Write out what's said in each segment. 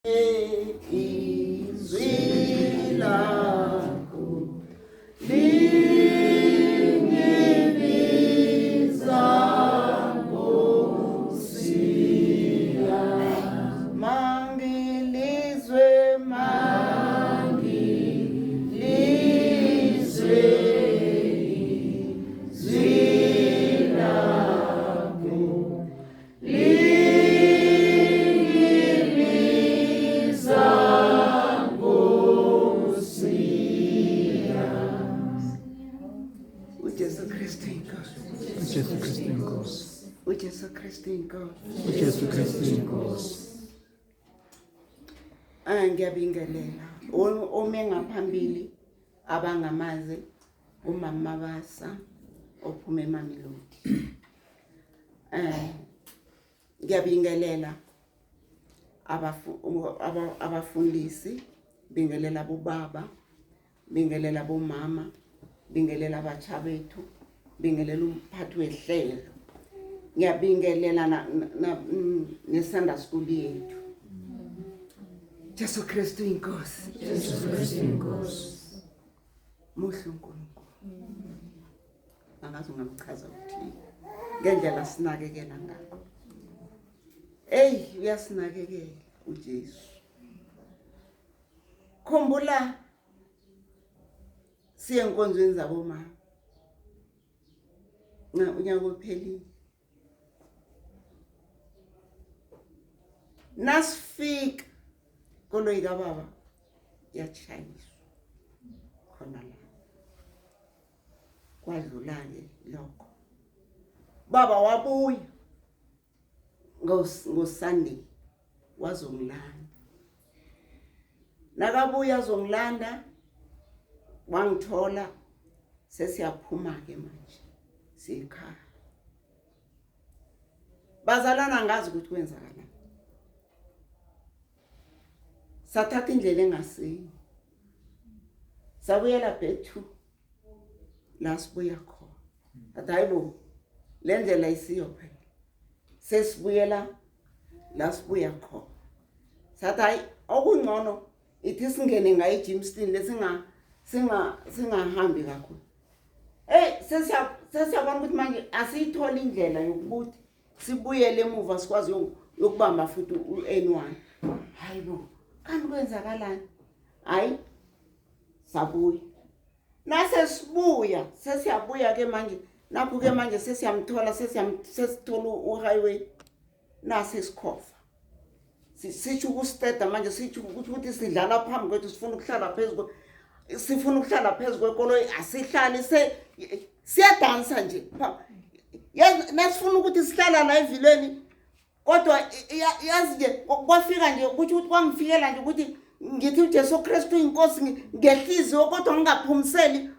Izwi lakho lingibiza Nkosi mangilizwe mangilizwe izwi lakho Lingibiza Nkosi uJesu Kristu inkosi. uJesu Kristu inkosi. uJesu Kristu inkosi. uJesu Kristu inkosi. Ah ngiyabingelela. Ome ngaphambili abangamazi umama Mabasa ophuma eMamelodi. Ngiyabingelela abafundisi, bingelela bobaba, bingelela bomama, bingelela abatsha bethu, bingelela umphathi wehlelo. Ngiyabingelela ne-Sunday school yethu. Jesu Kristu inkosi. Jesu Kristu inkosi. Muhle uNkulunkulu. Angazi ungamchaza uthini ngendlela sinakekela ngakho. Ey uyasinakekela uJesu. Khumbula siye enkonzweni zabomama. Unyaka ophelile. Nasifika koloyi kababa yatshayiswa khona la. Kwadlula-ke lokho. Baba wabuya ngoSunday wazongilanda. Nakabuya azongilanda wangithola sesiyaphuma-ke manje siyekhaya. Bazalana ngazi ukuthi kwenzakalani. Sathatha indlela engasiyo. Sabuyela back to la sibuya khona. Athi hayibo le ndlela isiyo phela. Sesibuyela la sibuya khona. Sathi hayi okungcono ithi singene ngayo eGymston lesinga singa singahambi kakhulu. Hey sesiyabona ukuthi manje asiyitholi indlela yokuthi sibuyele emuva sikwazi yokubamba futhi u-N1. Hayibo, kanti kwenzakalani? Hayi sabuya. Nase sibuya, sesiyabuya ke manje. Nakhu ke manje sesiyamthola sesithola u-highway. Nase isikhova. Sisho ukusiteda manje sisho ukuthi sidlala phambi kwethu sifuna ukuhlala phezu sifuna ukuhlala phezu kwekoloyi asihlali se siyadansa nje. Yazi nasifuna ukuthi sihlala la evilweni kodwa yazi nje kwafika nje ukuthi ukuthi kwangifikela nje ukuthi ngithi uJesu Kristu inkosi ngehliziyo kodwa ngingaphumiseli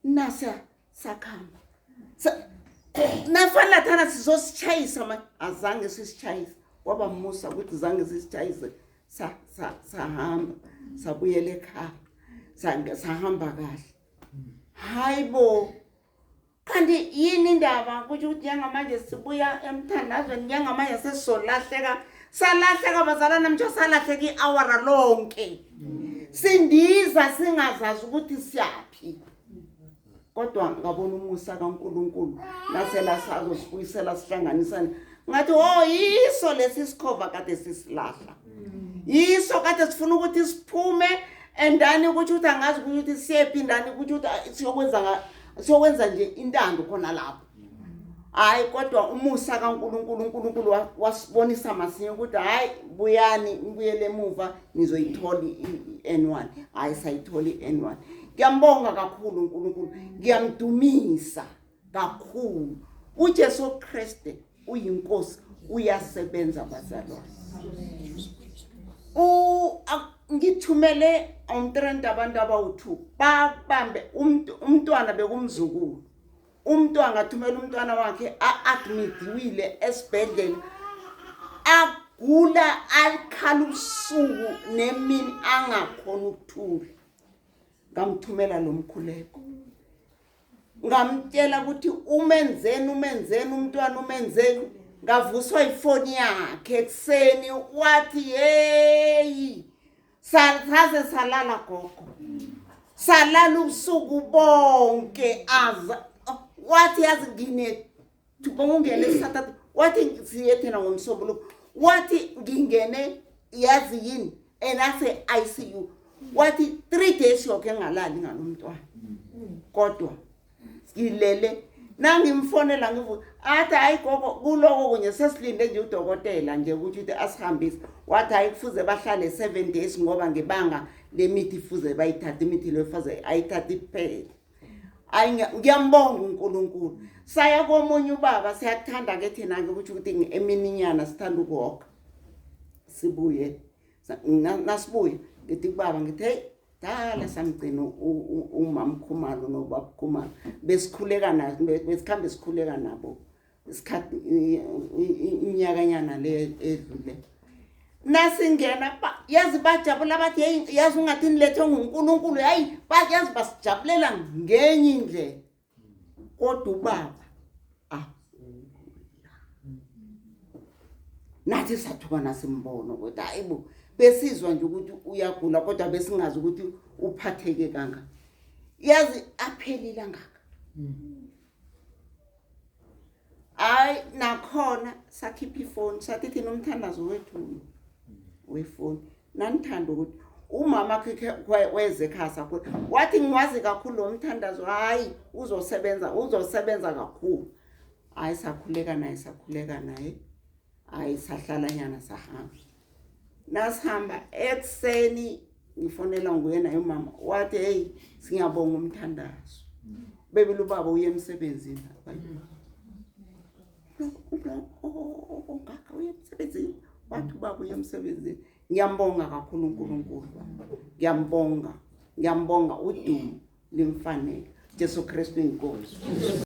nasa sakhamba nafana thana sizositshayisa manje azange sisitshayise kwaba musa ukuthi zange sisitshayise sahamba sabuyela ekhaya sahamba kahle hayibo kanti yini indaba kusho ukuthi njengamanje sibuya emthandazweni njengamanje sesizolahleka salahleka bazalana mtsho salahleka i-awara lonke sindiza singazazi ukuthi siyaphi kodwa ngabona umusa kaNkuluNkulu nasela sazosibuyisela sihlanganisane ngathi oh yiso lesi sikhova kade sisilahla yiso kade sifuna ukuthi siphume endani ukuthi ukuthi angazi ukuthi siyephi ndani ukuthi ukuthi siyokwenza siyokwenza nje intando khona lapho hayi kodwa umusa kaNkuluNkulu uNkulunkulu wasibonisa masinya ukuthi hayi buyani nibuyele emuva nizoyithola i-N1 hayi sayithola i-N1 ngiyambonga kakhulu uNkulunkulu ngiyamdumisa kakhulu uJesu Kristu uyinkosi uyasebenza bazalwane ngithumele umtrend abantu abawu-2 babambe umntwana bekumzukulu umuntu angathumela umntwana wakhe a-admitiwile esibhedlela agula akhala ubusuku nemini angakhona ukuthula ngamthumela lo mkhuleko ngamtshela ukuthi umenzeni umenzeni umntwana umenzeni ngavuswa ifoni yakhe ekuseni wathi yeyi Saze salala gogo, salala ubusuku bonke. Aza wathi yazi ngine ungene Saturday, wathi siye thina ngoMsombuluko, wathi ngingene yazi yini enase ICU, wathi 3 days yoke engalali ngalomntwana, kodwa ngilele. Nangimfonela ngivuka athi hayi gogo, kuloko kunye sesilinde nje udokotela nje ukuthi asihambise. Wathi hayi kufuze bahlale 7 days ngoba ngebanga lemithi fuze bayithathe, imithi leyo fuze ayithathe iphele. Ayi ngiyambonga uNkulunkulu. Saya komunye ubaba, siyakuthanda ke thina ke ukuthi emininyana sithanda ukuhoga sibuye. Nasibuye ngithi kubaba, ngithi hey, dala samgcina umama Khumalo nobaba Khumalo, besikhuleka nabo, besikhambe sikhuleka nabo isikhathi iminyakanyana le edlule. Nasingena yazi bajabula, bathi hey, yazi ungathi nilethwe nguNkulunkulu. Hayi yazi basijabulela ngenye indlela, kodwa ubaba agula. Nathi sathuka nasimbona ukuthi hayibo, besizwa nje ukuthi uyagula, kodwa besingazi ukuthi uphatheke kanga. Yazi aphelile angaka. Hayi nakhona sakhipha ifoni, sathi thina umthandazo wethu wefoni. Nanithanda ukuthi umama weze ekhaya sakhula, wathi ngiwazi kakhulu lo mthandazo, hayi uzosebenza, uzosebenza kakhulu. Hayi sakhuleka naye, sakhuleka naye, hayi sahlala nyana sahamba. Nasihamba ekuseni ngifonela nguye naye umama, wathi hey siyabonga umthandazo bebile, ubaba uye emsebenzini. Ongaka uye emsebenzini, wathi ubaba uye emsebenzini. Ngiyambonga kakhulu uNkulunkulu, ngiyambonga, ngiyambonga, udumo limfanele. Jesu Kristu inkosi.